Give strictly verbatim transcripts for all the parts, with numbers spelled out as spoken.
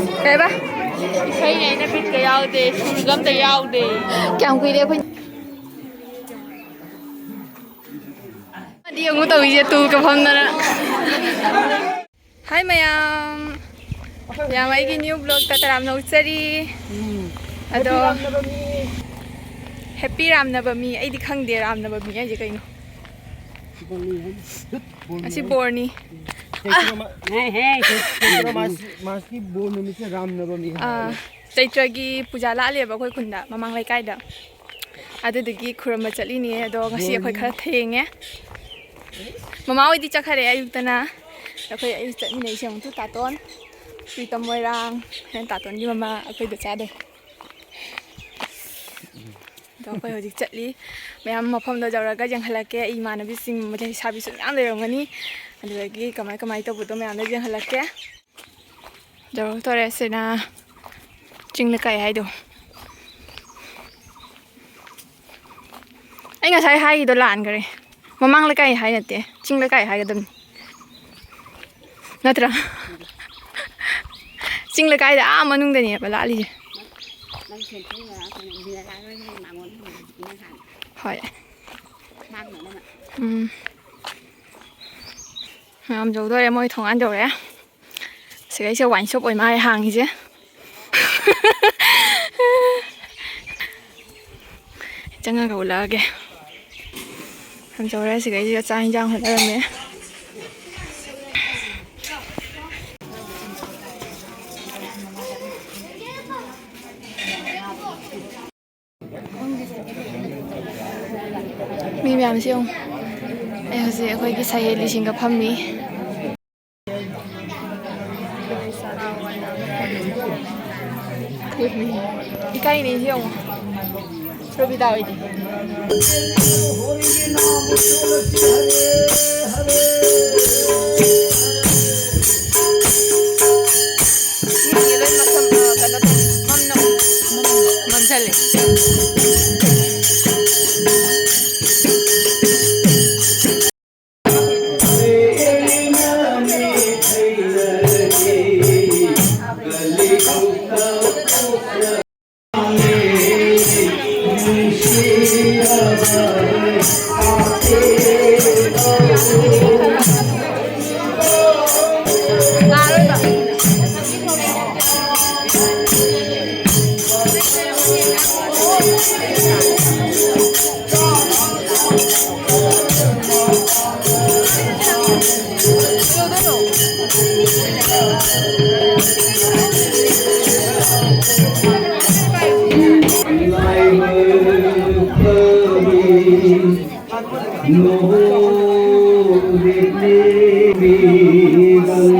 ꯀꯩꯕ? ꯏꯁꯩꯅꯦ ꯑꯩꯅ ꯕꯤꯠꯀ ꯌꯥꯎꯗꯦ, ꯁꯨꯔꯒ ꯑꯝꯇ ꯌꯥꯎꯗꯦ꯫ ꯀꯌꯥꯝ ꯀꯨꯏꯔꯦ ꯑꯩꯈꯣꯏ? ꯑꯗꯤ ꯑꯃꯨꯛ ꯇꯧꯔꯤꯁꯦ ꯇꯨꯜꯒ ꯐꯝꯗꯅ꯫ ꯍꯥꯏ ꯃꯌꯥꯝ, ꯃꯌꯥꯝ ꯑꯩꯒꯤ new vlogꯇ ꯇꯔꯥꯝꯅ ꯑꯣꯛꯆꯔꯤ꯫ ꯑꯗꯣ happy ꯔꯥꯝꯅꯕꯃꯤ꯫ ꯑꯩꯗꯤ ꯈꯪꯗꯦ ꯔꯥꯝꯅꯕꯃꯤ ꯍꯥꯏꯁꯦ ꯀꯩꯅꯣ꯫ ꯑꯁꯤ ꯕꯣꯔꯅꯤ꯫ ꯆꯩꯇ꯭ꯔ ꯃꯥ-, ꯍꯦ, ꯍꯦ, ꯆꯩꯇ꯭ꯔ ꯃꯥꯁ-, ꯃꯥꯁꯀꯤ ꯕꯣꯔ ꯅꯨꯃꯤꯠꯁꯦ ꯔꯥꯝꯅꯕꯃꯤ ꯑꯥ, ꯍꯥꯏꯌꯦ꯫ ꯆꯩꯇ꯭ꯔꯒꯤ ꯄꯨꯖꯥ ꯂꯥꯛꯂꯦꯕ ꯑꯩꯈꯣꯏ ꯈꯨꯟꯗ, ꯃꯃꯥꯡ ꯂꯩꯀꯥꯏꯗ꯫ ꯑꯗꯨꯗꯨꯒꯤ ꯈꯨꯔꯨꯝꯕ ꯆꯠꯂꯤꯅꯦ꯫ ꯑꯗꯣ ꯉꯁꯤ ꯑꯩꯈꯣꯏ ꯕꯣꯔꯅꯤ꯫ ꯈꯔ ꯊꯦꯡꯉꯦ꯫ ꯃꯃꯥ ꯍꯣꯏꯗꯤ ꯆꯠꯈꯔꯦ ꯑꯌꯨꯛꯇꯅ꯫ ꯑꯩꯈꯣꯏ ꯑꯌꯨꯛ ꯆꯠꯃꯤꯟꯅꯩꯁꯦ ꯑꯃꯨꯛꯇ ꯇꯥꯇꯣꯟ, ꯄ꯭ꯔꯤꯇꯝ ꯃꯣꯏꯔꯥꯡ, ꯍꯣꯔꯦꯟ ꯇꯥꯇꯣꯟꯒꯤ ꯃꯃꯥ ꯑꯩꯈꯣꯏꯗ ꯆꯥꯗꯣꯏ꯫ ꯑꯗꯣ ꯑꯩꯈꯣꯏ ꯍꯧꯖꯤꯛ ꯆꯠꯂꯤ꯫ ꯃꯌꯥꯝ ꯃꯐꯝꯗꯣ ꯌꯧꯔꯒ ꯌꯦꯡꯍꯜꯂꯛꯀꯦ꯫ ꯑꯩ ꯏꯃꯥꯟꯅꯕꯤꯁꯤꯡ, ꯂꯩꯁꯥꯕꯤꯁꯨ ꯃꯌꯥꯝ ꯂꯩꯔꯝꯒꯅꯤ꯫ ꯑꯗꯨꯗꯒꯤ ꯀꯃꯥꯏ ꯀꯃꯥꯏ ꯇꯧꯕꯗꯣ ꯃꯌꯥꯝꯗꯣ ꯌꯦꯡꯍꯜꯂꯛꯀꯦ꯫ ꯌꯧꯔꯛꯇꯣꯔꯦ꯫ ꯁꯤꯅ ꯆꯤꯡ ꯂꯩꯀꯥꯏ ꯍꯥꯏꯗꯣ꯫ ꯑꯩ ꯉꯁꯥꯏ ꯍꯥꯏꯒꯤꯗꯣ ꯂꯥꯟꯈꯔꯦ꯫ ꯃꯃꯥꯡ ꯂꯩꯀꯥꯏ ꯍꯥꯏ ꯅꯠꯇꯦ, ꯆꯤꯡ ꯂꯩꯀꯥꯏ ꯍꯥꯏꯒꯗꯕꯅꯤ꯫ ꯅꯠꯇ꯭ꯔꯥ? ꯆꯤꯡ ꯂꯩꯀꯥꯏꯗ ꯑꯥ ꯃꯅꯨꯡꯗꯅꯦꯕ ꯂꯥꯠꯂꯤꯁꯦ꯫ ꯅꯪ ꯁꯦꯟꯇ꯭ꯔꯦꯜ ꯃꯅꯥꯛꯇꯅꯦ, ꯃꯤꯅꯔꯥꯜ ꯍꯣꯏꯒꯤ ꯃꯥꯡꯒꯣꯟ ꯍꯪꯉꯤꯗꯨꯗꯤ ꯅꯪ ꯍꯥꯟꯅ꯫ ꯍꯣꯏ꯫ ꯃꯥꯡꯅꯅꯕ꯫ ꯎꯝ꯫ ꯃꯌꯥꯝ ꯌꯧꯗꯣꯔꯦ, ꯃꯣꯏ ꯊꯣꯡꯒꯥꯟ ꯌꯧꯔꯦ꯫ ꯁꯤꯗꯩꯁꯦ wine shop ꯑꯣꯏ ꯃꯥꯜꯂꯦ ꯍꯥꯡꯉꯤꯁꯦ꯫ ꯆꯪꯉꯒ ꯎꯠꯂꯛꯑꯒꯦ꯫ ꯌꯥꯝ ꯆꯥꯎꯔꯦ꯫ ꯁꯤꯒꯩꯁꯤꯗ ꯆꯥꯛ ꯍꯤꯟꯖꯥꯡ ꯍꯣꯠꯅꯔꯝꯃꯦ꯫ ꯃꯤ ꯃꯌꯥꯝꯁꯤ ꯌꯦꯡꯉꯨ꯫ ꯑꯩ ꯍꯧꯖꯤꯛ ꯑꯩꯈꯣꯏꯒꯤ ꯁꯍꯦꯂꯤꯁꯤꯡꯒ ꯐꯝꯃꯤ꯫ ꯏꯀꯥꯏꯅꯦ ꯁꯤ ꯌꯦꯡꯉꯣ꯫ ꯔꯣꯕꯤꯇꯥ ꯍꯣꯏꯗꯤ꯫ ꯃꯤꯁꯤꯡꯁꯦ ꯂꯣꯏ ꯃꯁꯝ, ꯑ, ꯀꯩꯅꯣ ꯇꯧ-, ꯃꯝꯅ-, ꯃꯝ-, ꯃꯝꯁꯜꯂꯦ꯫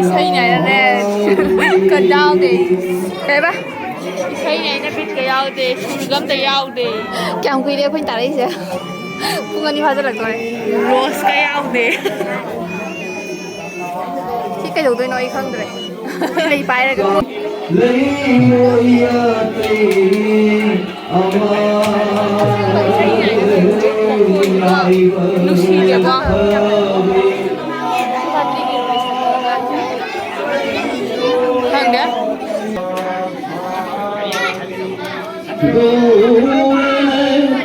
ꯏꯁꯩꯅꯦ ꯍꯥꯏꯔꯅꯦ꯫ ꯀꯟ ꯌꯥꯎꯗꯦ꯫ ꯀꯩꯕ? ꯏꯁꯩꯅꯦ ꯍꯥꯏꯅ ꯕꯤꯠꯀ ꯌꯥꯎꯗꯦ, ꯁꯨꯔꯒ ꯑꯝꯇ ꯌꯥꯎꯗꯦ꯫ ꯀꯌꯥꯝ ꯀꯨꯏꯔꯦ ꯑꯩꯈꯣꯏꯅ ꯇꯥꯔꯛꯏꯁꯦ? ꯄꯨꯡ ꯑꯅꯤ ꯐꯥꯖꯤꯜꯂꯛꯇꯣꯔꯦ꯫ ꯔꯣꯁꯀ ꯌꯥꯎꯗꯦ꯫ ꯁꯤ ꯀꯩꯗꯧꯗꯣꯏꯅꯣ ꯑꯩ ꯈꯪꯗ꯭ꯔꯦ꯫ ꯀꯩ ꯄꯥꯏꯔꯒ? ꯅꯨꯡꯁꯤꯔꯦꯀꯣ꯫ ꯈꯪꯗꯦ꯫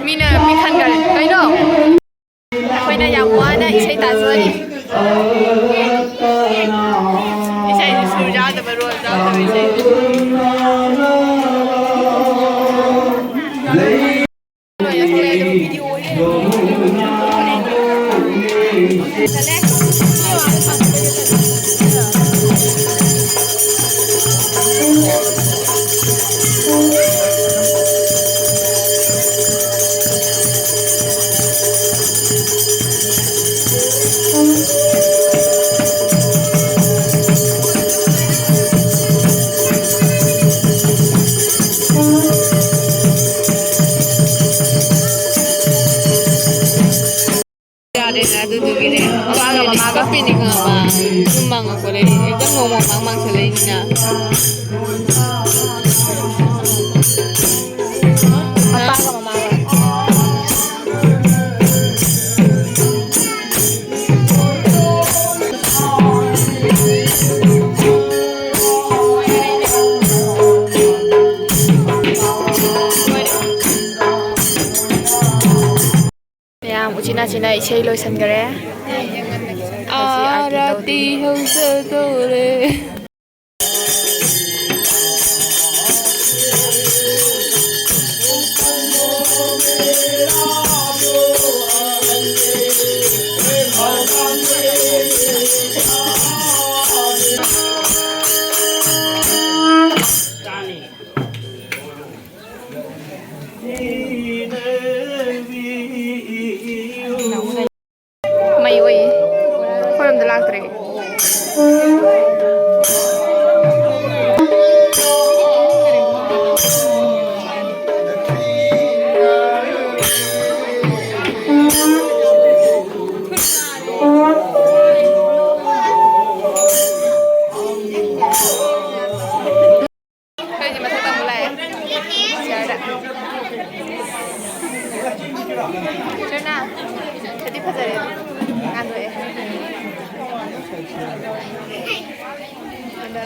ꯃꯤꯅ ꯄꯤꯛꯊꯟꯈꯔꯦ꯫ ꯀꯩꯅꯣ? ꯑꯩꯈꯣꯏꯅ ꯌꯥꯝ ꯋꯥꯅ ꯏꯁꯩ ꯇꯥꯖꯔꯤ꯫ ꯏꯁꯩꯁꯤ ꯁꯨꯔ ꯌꯥꯎꯗꯕ, ꯔꯣꯜ ꯌꯥꯎꯗꯕ ꯏꯁꯩ꯫ ꯌꯥꯗꯦꯅ ꯑꯗꯨꯗꯨꯒꯤꯅꯦ꯫ ꯃꯄꯥꯒ ꯃꯃꯥꯒ ꯀꯞꯄꯤꯅꯤ ꯈꯪꯉꯕ? ꯑꯗꯨꯝ ꯃꯪꯉꯛꯄꯗꯩ ꯑꯦꯛꯖꯥꯝ ꯅꯣꯡꯃ ꯃꯃꯥꯡ ꯃꯥꯡꯁꯜꯂꯛꯏꯅꯤꯅ꯫ ꯃꯄꯥꯒ ꯃꯃꯥꯒ꯫ ꯑꯁꯤꯅ ꯏꯁꯩ ꯂꯣꯏꯁꯤꯟꯈꯔꯦ꯫ ꯑꯥꯔꯇꯤ ꯍꯧꯖꯗꯧꯔꯦ꯫ ꯃꯩ ꯑꯣꯏꯌꯦ꯫ ꯑꯩꯈꯣꯏꯔꯣꯝꯗ ꯂꯥꯛꯇ꯭ꯔꯦ꯫ ꯑꯩꯈꯣꯏꯗꯤ ꯃꯊꯛꯇ ꯑꯃꯨꯛ ꯂꯥꯛꯑꯦ꯫ ꯆꯤꯌꯔꯗ꯫ ꯆꯔꯅ, ꯐꯗꯤ ꯐꯖꯔꯦ꯫ ꯉꯥꯟꯊꯣꯛꯑꯦ꯫ ꯑꯗ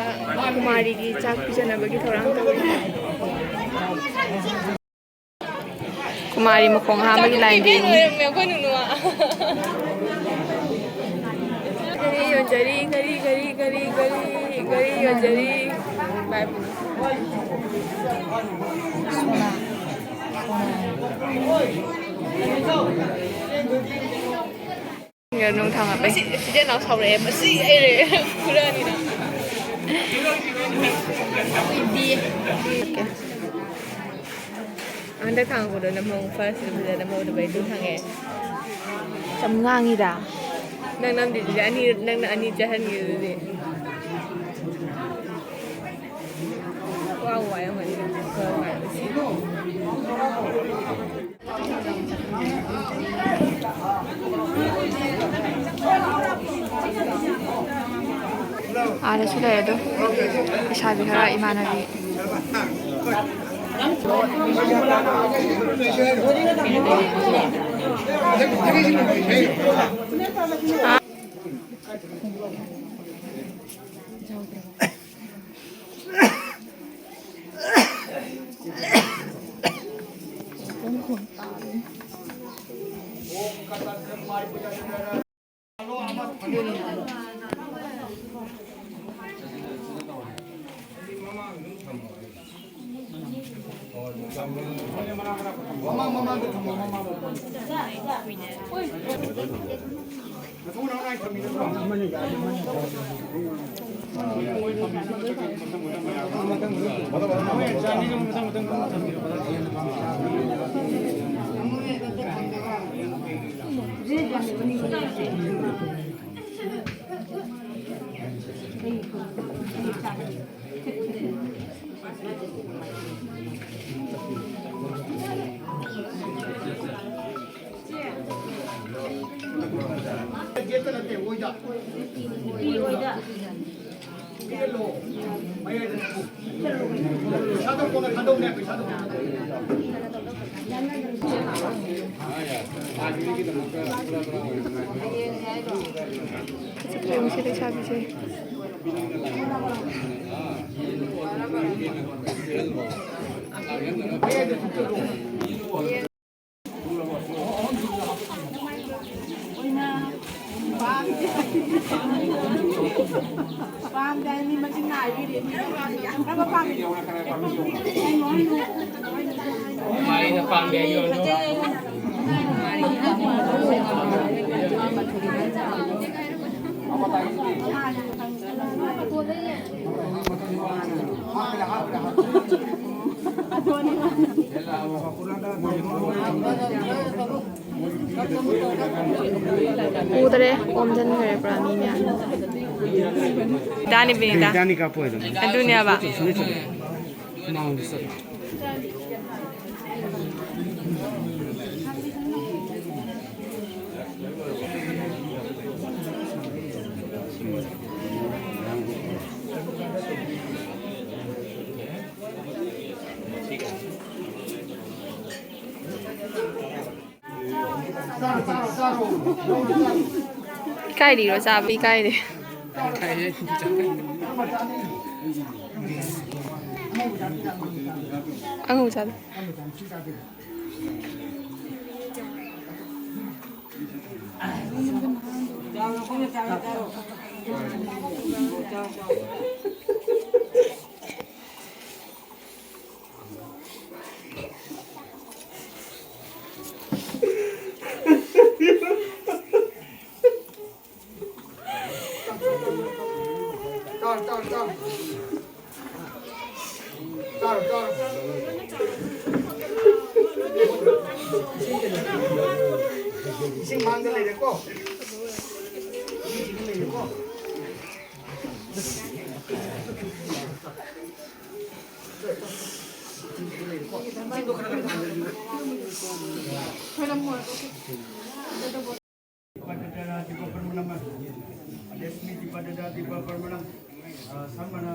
ꯀꯨꯃꯥꯔꯤꯒꯤ ꯆꯥꯛ ꯄꯤꯖꯅꯕꯒꯤ ꯊꯧꯔꯥꯡ ꯇꯧꯔꯤ꯫ ꯀꯨꯃꯥꯔꯤ ꯃꯈꯣꯡ ꯍꯥꯝꯕꯒꯤ ꯂꯥꯏꯟꯗ ꯌꯦꯡꯉꯤ꯫ ꯉꯥꯔꯤ ꯌꯣꯟꯖꯔꯤ, ꯉꯥꯔꯤ, ꯉꯥꯔꯤ, ꯉꯥꯔꯤ, ꯉꯥꯔꯤ, ꯉꯥꯔꯤ ꯌꯣꯟꯖꯔꯤ꯫ ꯕꯥꯏ꯫ ꯅꯨꯡ ꯊꯥꯡꯒꯠꯄꯩ꯫ ꯃꯁꯤ ꯏꯆꯦ ꯅꯥꯎ ꯁꯥꯎꯔꯛꯑꯦ꯫ ꯃꯁꯤ ꯑꯩ ꯂꯩꯔꯦ꯫ ꯐꯨꯔꯛꯑꯅꯤ ꯅꯪ꯫ ꯍꯟꯗꯛ ꯊꯥꯡꯉꯛꯄꯗꯣ ꯅꯝꯍꯧ-, ꯐꯥꯔꯁꯇ ꯐꯖꯅ ꯅꯝꯍꯧꯗꯕꯩ ꯑꯗꯨꯝ ꯊꯥꯡꯉꯛꯑꯦ꯫ ꯌꯥꯝ ꯉꯥꯡꯉꯤꯗ꯫ ꯅꯪ ꯅꯝꯗ꯭ꯔꯤꯗꯨꯗꯤ ꯑꯅꯤ, ꯅꯪꯅ ꯑꯅꯤ ꯆꯠꯍꯟꯈꯤꯕꯗꯨꯗꯤ꯫ ꯋꯥ ꯋꯥ ꯌꯥꯝ ꯉꯥꯡꯉꯤ꯫ ꯑꯥꯗꯁꯨ ꯂꯩ ꯑꯗꯣ, ꯂꯩꯁꯥꯕꯤ ꯈꯔ, ꯏꯃꯥꯟꯅꯕꯤ꯫ ꯐꯖꯈ꯭ꯔꯦ ꯉꯁꯤ ꯂꯩꯁꯥꯕꯤꯁꯦ꯫ ꯄꯥꯝꯗꯦ ꯍꯥꯏ ꯃꯤ ꯃꯁꯤꯡ ꯉꯥꯏꯕꯤꯔꯦ꯫ ꯀꯔꯝꯕ ꯄꯥꯝꯃꯤꯅꯣ? ꯃꯥꯔꯤꯅ ꯄꯥꯝꯗꯦ ꯍꯥꯏꯕꯤꯔꯣ꯫ ꯎꯗ꯭ꯔꯦ, ꯑꯣꯝꯁꯤꯟꯈ꯭ꯔꯦ ꯄꯨꯔꯥ ꯃꯤ ꯃꯌꯥꯝ꯫ ꯗꯥꯅꯤ ꯕꯦꯡꯗ꯫ ꯗꯥꯅꯤ ꯀꯥꯞꯄꯣꯏ ꯑꯗꯨꯝ꯫ ꯑꯗꯨꯅꯦꯕ꯫ ꯆꯠꯂꯣ, ꯁꯨꯡꯆꯠ ꯆꯠꯂꯣ꯫ ꯃꯥꯡꯗ ꯆꯠꯂꯣ꯫ ꯏꯀꯥꯏꯔꯤꯔꯣ? ꯆꯥꯕ ꯏꯀꯥꯏꯔꯦ꯫ ꯑꯉꯧꯕ ꯆꯥꯗꯦ꯫ ꯆꯥꯎ, ꯆꯥꯎ, ꯆꯥꯎ꯫ ꯆꯥꯔꯣ, ꯆꯥꯔꯣ꯫ ꯏꯁꯤꯡ ꯃꯥꯡꯗ ꯂꯩꯔꯦꯀꯣ꯫ ꯏꯁꯤꯡ ꯂꯩꯔꯦꯀꯣ꯫ Dipa dada dipa parmanam. Resmi dipa dada dipa parmanam. Ah, samana,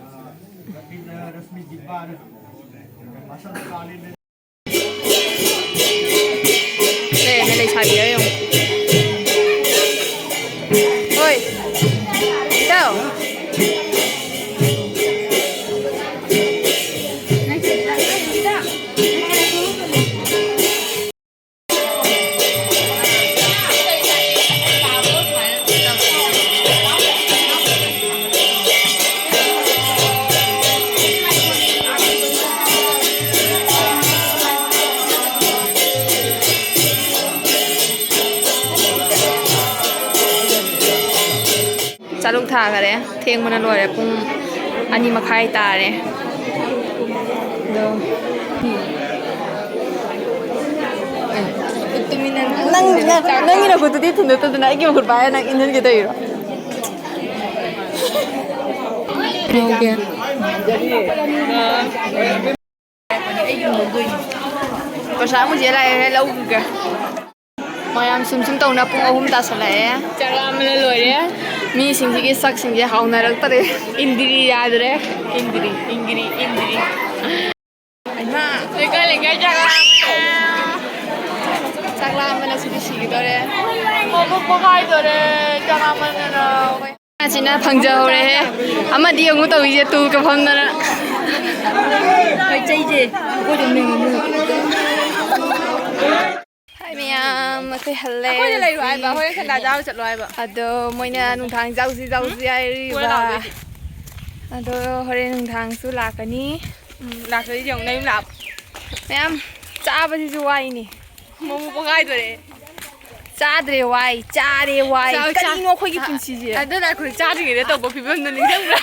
ah, Rasmi dipa. Pasal kali ni. ꯂꯩꯔꯝꯃꯦ, ꯂꯩꯁꯥꯕꯤꯔ ꯌꯦꯡꯉꯣ꯫ ꯍꯣꯏ, ꯏꯇꯥꯎ꯫ ꯆꯥꯂꯨꯛ ꯊꯥꯈꯔꯦ꯫ ꯊꯦꯡꯕꯅ ꯂꯣꯏꯔꯦ꯫ ꯄꯨꯡ ꯑꯅꯤ ꯃꯈꯥꯏ ꯇꯥꯔꯦ꯫ ꯑꯗꯣ ꯅꯪ, ꯅꯪ, ꯅꯪꯒꯤ ꯅꯈꯨꯠꯇꯨꯗꯤ ꯊꯤꯟꯗꯣꯛꯇꯗꯅ ꯑꯩꯒꯤ ꯃꯈꯨꯠ ꯄꯥꯏꯔ ꯅꯪ ꯏꯟꯍꯟꯒꯦ ꯇꯧꯔꯤꯔꯣ? ꯂꯧꯒꯦ꯫ ꯄꯩꯁꯥ ꯑꯃꯨꯛ ꯆꯦ ꯂꯥꯛꯑꯦ, ꯂꯧꯈꯤꯒꯦ꯫ ꯃꯌꯥꯝ ꯁꯨꯝ ꯁꯨꯝ ꯇꯧꯅ ꯄꯨꯡ ꯑꯍꯨꯝ ꯇꯥꯁꯜꯂꯛꯑꯦ꯫ ꯆꯥꯛ ꯂꯥꯝꯕꯅ ꯂꯣꯏꯔꯦ꯫ ꯃꯤꯁꯤꯡꯁꯤꯒꯤ ꯁꯛꯁꯤꯡꯁꯦ ꯍꯥꯎꯅꯔꯛꯇꯔꯦ꯫ ꯏꯟꯗ꯭ꯔꯤ ꯌꯥꯗ꯭ꯔꯦ꯫ ꯏꯟꯗ꯭ꯔꯤ, ꯏꯟꯗ꯭ꯔꯤ, ꯏꯟꯗ꯭ꯔꯤ꯫ ꯂꯩꯀꯥꯏ ꯂꯩꯀꯥꯏ ꯆꯥꯛ ꯂꯥꯝꯃꯦ꯫ ꯆꯥꯛ ꯂꯥꯝꯕꯅ ꯁꯤꯗꯤ ꯁꯤꯒꯗꯧꯔꯦ꯫ ꯃꯕꯨꯛ ꯄꯣꯈꯥꯏꯗꯣꯔꯦ, ꯆꯥꯛ ꯂꯥꯝꯃꯟꯗꯅ꯫ ꯑꯁꯤꯅ ꯐꯪꯖꯍꯧꯔꯦꯍꯦ꯫ ꯑꯃꯗꯤ ꯑꯃꯨꯛ ꯇꯧꯔꯤꯁꯦ, ꯇꯨꯜ ꯀꯞꯐꯝꯗꯅ꯫ ꯍꯣꯏ, ꯆꯩꯁꯦ ꯑꯩꯈꯣꯏꯁꯨ ꯃꯤꯡ ꯑꯃꯨꯛ꯫ ꯃꯌꯥꯝ ꯑꯩꯈꯣꯏ ꯍꯜꯂꯦ ꯑꯩꯈꯣꯏꯗ ꯂꯩꯔꯨ ꯍꯥꯏꯕ ꯍꯧꯖꯤꯛ꯫ ꯍꯣꯔꯦꯟ ꯁꯟꯗꯥ ꯆꯥꯕ ꯆꯠꯂꯣ ꯍꯥꯏꯕ꯫ ꯑꯗꯣ ꯃꯣꯏꯅ ꯅꯨꯡꯗꯥꯡ ꯆꯥꯎꯁꯤ ꯆꯥꯎꯁꯤ ꯀꯣꯟꯅ ꯍꯥꯏꯔꯤꯕ꯫ ꯂꯥꯛꯑꯣꯗꯣꯏꯗꯤ꯫ ꯑꯗꯣ ꯍꯣꯔꯦꯟ ꯅꯨꯡꯗꯥꯡꯁꯨ ꯂꯥꯛꯀꯅꯤ꯫ ꯎꯝ ꯂꯥꯛꯇ꯭ꯔꯗꯤ ꯌꯦꯡꯉꯨ ꯅꯌꯨꯝ ꯂꯥꯛꯑꯕ꯫ ꯃꯌꯥꯝ ꯆꯥꯕꯁꯤꯁꯨ ꯋꯥꯏꯅꯦ꯫ ꯃꯣꯃꯣ ꯄꯣꯈꯥꯏꯗꯣꯔꯦ꯫ ꯆꯥꯗ꯭ꯔꯦ ꯋꯥꯏ ꯆꯥꯔꯦ ꯋꯥꯏ ꯆꯥꯎ, ꯆꯥ- ꯀꯔꯤꯅꯣ ꯑꯩꯈꯣꯏꯒꯤ ꯄꯨꯟꯁꯤꯁꯦ꯫ ꯑꯗꯣ ꯅꯥꯏꯈꯣ ꯆꯥꯗ꯭ꯔꯤꯉꯩꯗ ꯇꯧꯕ ꯐꯤꯕꯝꯗꯣ ꯅꯤꯡꯁꯤꯡꯕ꯭ꯔꯥ?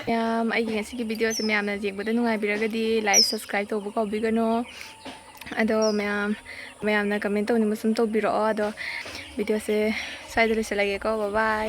ꯃꯌꯥꯝ ꯑꯩꯒꯤ ꯉꯁꯤꯒꯤ ꯚꯤꯗꯤꯑꯣꯁꯦ ꯃꯌꯥꯝꯅ ꯌꯦꯡꯕꯗ ꯅꯨꯡꯉꯥꯏꯕꯤꯔꯒꯗꯤ ꯂꯥꯏꯛ ꯁꯕꯁꯀ꯭ꯔꯥꯏꯕ ꯇꯧꯕ ꯀꯥꯎꯕꯤꯒꯅꯨ꯫ ꯑꯗꯣ ꯃꯌꯥꯝ ꯃꯌꯥꯝꯅ ꯀꯃꯦꯟ ꯇꯧꯅꯤꯡꯕ ꯁꯨꯝ ꯇꯧꯕꯤꯔꯛꯑꯣ꯫ ꯑꯗꯣ ꯚꯤꯗꯤꯑꯣꯁꯦ ꯁ꯭ꯋꯥꯏꯗ ꯂꯣꯏꯁꯤꯜꯂꯒꯦꯀꯣ꯫ ꯕꯥꯏ꯫